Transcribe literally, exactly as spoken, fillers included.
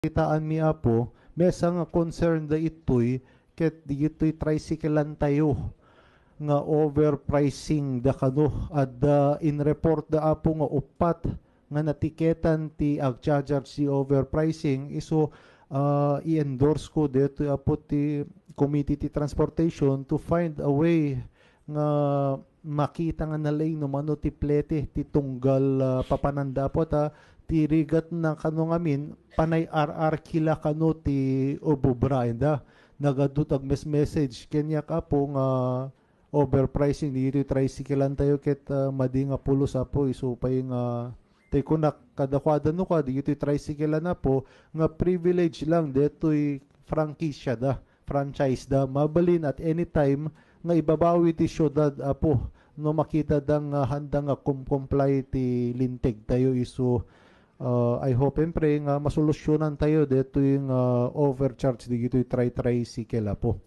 Kitaanmi, Apo, maysa nga concern daytoy ket ditoy tricycle-an tayo nga overpricing da kano. Adda in report da, Apo, nga uppat nga natiketan ti agcharge ti overpricing. Isu, ah, i-endorse ko daytoy, Apo, ti Committee ti Transportation to find a way nga makita nga nalaing no mano ti plete ti tunggal, ah, papananda, Apo, ta ti rigat na kano ngamin, panay ar-arkila kano ti ubobra, inda. Nagadu ti agmes-message kaniak, Apo, nga overpricing ditoy tricycle-an tayo ket, ah, madi nga pulos, Apo, isu pay nga, tay kunak kadakuada no ka, ditoy tricycle-an, Apo, nga privilege lang detoy franchise da, franchise da. Mabalin at any time nga ibabawi ti syudad, Apo, no makita da nga handa nga kum-comply ti linteg tayo isu. Uh, I hope and pray nga masolusyonan tayo detoy nga overcharge ditoy tri-tricycle, Apo.